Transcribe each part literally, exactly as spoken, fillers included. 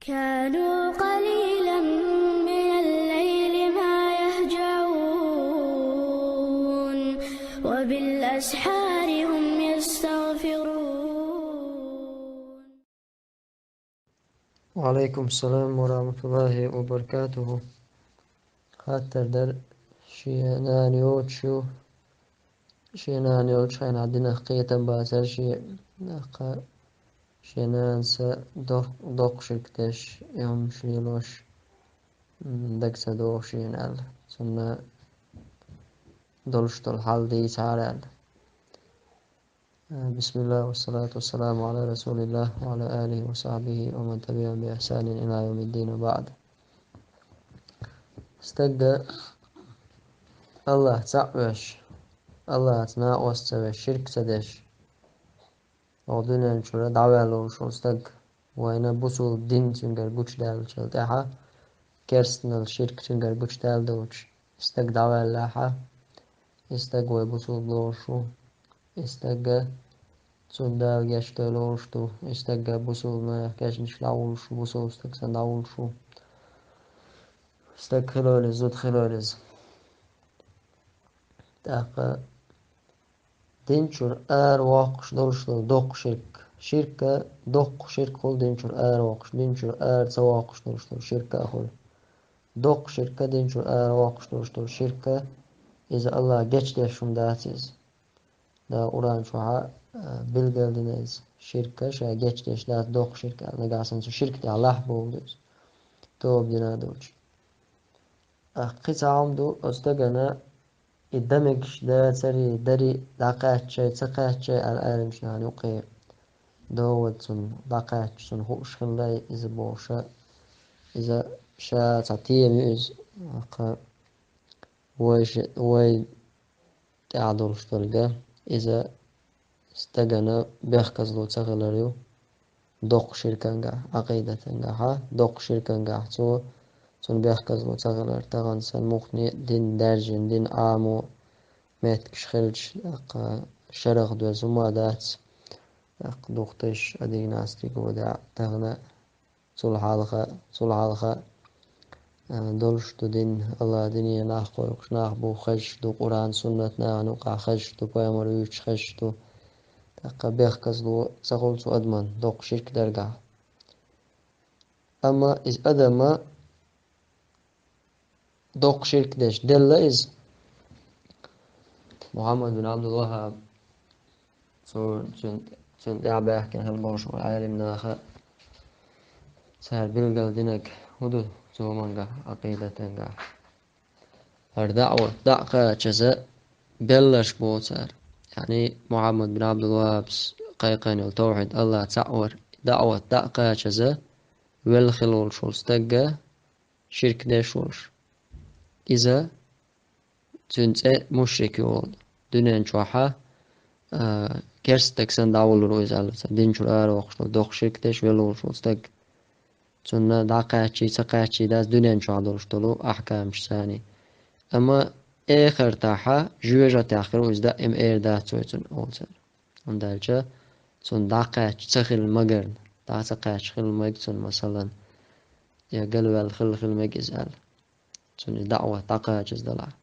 كانوا قليلا من الليل ما يهجعون، وبالأسحار هم يستغفرون. وعليكم السلام ورحمة الله وبركاته. Хаттар дар: шен нана йоцуш ю, шен нана йолчу хенахь динах кхетам бацара шен, нахка шен нанас доккха ширк деш, и хӀуманаш лелош, м, дага ца догӀу шена аьлла. Цунна долуш долу хьал дийцахьара аьлла. Бисмиллах, вассалату вассаламу ала расулиллах, ва ала алихи ва сахбихи ва ман табиахум би ихсанин ила йомиддин ва баъд. Стага Аллах цхьаъ веш, Аллаца накъост ца веш, ширк ца деш, оха дуьнен чуьра дӀаваьлла волуш волу стаг, вайна бусул дин цуьнгара гучудаьллачул тӀаьхьа, керстанал ширк цуьнгара гучудаьлла долчу, и стаг дӀаваьллехьа, и стаг вай бусул лоруш ву, и стаг цунна Дала гечдой лоруш ду, и стаг бусул нах кешнаш дӀавуллуш ву, бусул стаг санна дӀавуллуш ву. Стаг хилойла иза, зуда хилойла иза. ТӀаккха дин чуьра ара воккхуш долуш долу доккха ширк. Ширка, доккха ширк хуьлу дин чуьра ара воккхуш, дин чуьра ара ца воккхуш долуш долу ширка а хуьлу. Доккха ширка, дин чуьра ара воккхуш долуш долу ширка, иза Аллах гечдеш хӀума дац иза. Дала Къуръан чохь а, а, билгалдина иза. Ширка ша гечдеш дац, доккха ширка аьлла. Нагахь санна цу ширка тӀехь лахьбовлу иза, тоба дина долчу. Ахь кхин цхьа хӀума ду, оцу стагана и дан мегаш дацара, дари, дӀакхаьчча, ца кхаьчча аьлла, Ӏеламчу нахана юккъе догӀу цунна, дӀакхаьчча, цунна хууш хилла иза бохуша, иза ша цхьа тема ю иза, кха, вай ше-, вай тӀехь долуш долга, иза стагана бехказло ца хилар ю, доккха ширкангахь, Ӏакъидатангахьа, доккха ширкангахь цо, цунна бехказло ца хилар, тахана сан муххале а дин даьржина, дин Ӏамо меттигаш хилча, тӀаккха шарах доьзна хӀума дац, тӀаккха духташ а дийнастиг ву даьӀа тахана. Цул хьалха, цул хьалха, а, долуш ду дин, Аллах дине нах кхойкхуш нах бу, хезаш ду Къуръан, суннат нахана юкъахь хезаш ду, пайхамар вуьйцуш хезаш ду. ТӀаккха бехказло ца хуьлу цу адаман, доккха ширк даргахь. Амма иза адама доккха ширк деш делла иза. Мухьаммад бин Абдул-Ваххаб, цо, цуьнан, цуьнан тӀаьхьа баьхкина хила болуш болу Ӏелам наха, цара билгалдинарг хӀун ду цу хӀуманга, Ӏакъидатанга? ХӀара даӀват дӀа а кхачаза белларш боху цара. Яъни Мухьаммад бин Абдул-Ваххабс кхайкхина йолу тавхьид, Аллах цхьаъ вар, даӀват дӀа а кхачаза велла хила волуш волу стагга, ширк деш волуш. Иза цуьнан цӀе мушрик ю олу. Дуьнен чохьа, а, керста стаг санна дӀавуллур ву иза аьлла, цхьа дин чуьра ара воккхуш долу, доккха ширк деш велла волуш волу стаг. Цунна дӀакхаьччий, ца кхаьччий дац дуьнен чохь долуш долу ахькамаш царний. Амма эхартахьа, жоьжахатехь хир ву иза, даима эр дац вай цунна олу цара. ХӀунда аьлча цунна дӀакхаьчча ца хила магарна, дӀа ца кхаьчча хила мега цунна, масалан, я галваьлла хила, хила мега иза аьлла. Цунна и даӀват дӀакхачаза далахь.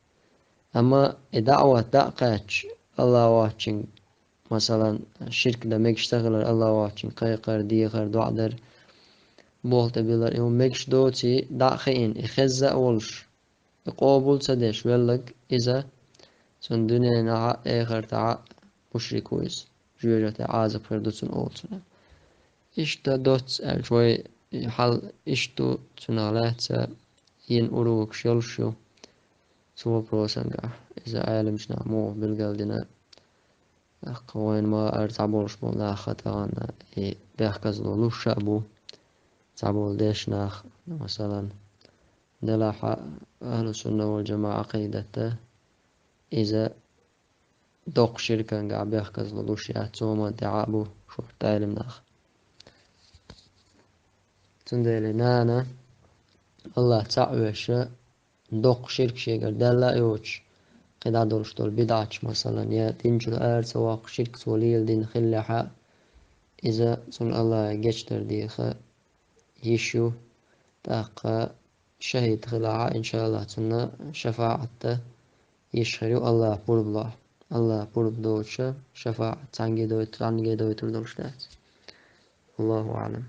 Амма и даӀват дӀа а кхаьчча, Аллах воцчуьнга, масалан, ширк дан мегаш ца хилар, Аллах воцчуьнга кхайкхар, дехар, доӀа дар, болх тӀе биллар, и хӀума мегаш доций дӀа а хиъна, и хезна а волуш, и къобал ца деш велларг, иза цунна дуьненахьа а, эхартахьа а мушрик ву иза, жоьжахатехь Ӏазап хир ду цунна олу цунна. Иштта доцца аьлча, вай хьал иштта ду, цунах лаьцна йина урокаш йолуш ю цу вопросангахь. Иза Ӏеламчу наха муха билгалдина, тӀаккха вайна ма-, ара цхьаболуш болу нах тахана и бехказло луш а бу, цхьаболу дешнах, масалан, делахь а, ахьлу-сунна вал-жамаӀа Ӏакъидатта, иза доккха ширкангахь бехказло луш яц, цу хӀуманна тӀехь а бу шорта Ӏеламнах. Цундела нана Аллах цхьаъ веша, доккха ширк шегара даьлла а йоцуш, кхидӀа долуш долу бидӀаташ, масалан, я дин чуьра ара ца воккхуш ширк цо леладина хиллехь а, иза цунна Аллахе гечдар деха, йиш ю. ТӀаккха шахӀид хилахь, иншааллахӀ, цунна шафаӀат дан йиш хир ю Аллахь пурба лахь. Аллахь пурба доцуша шафаӀат цхьаьнгге дойтур, цхьаьнгге дойтур долуш дац. Аллаху аӀлам.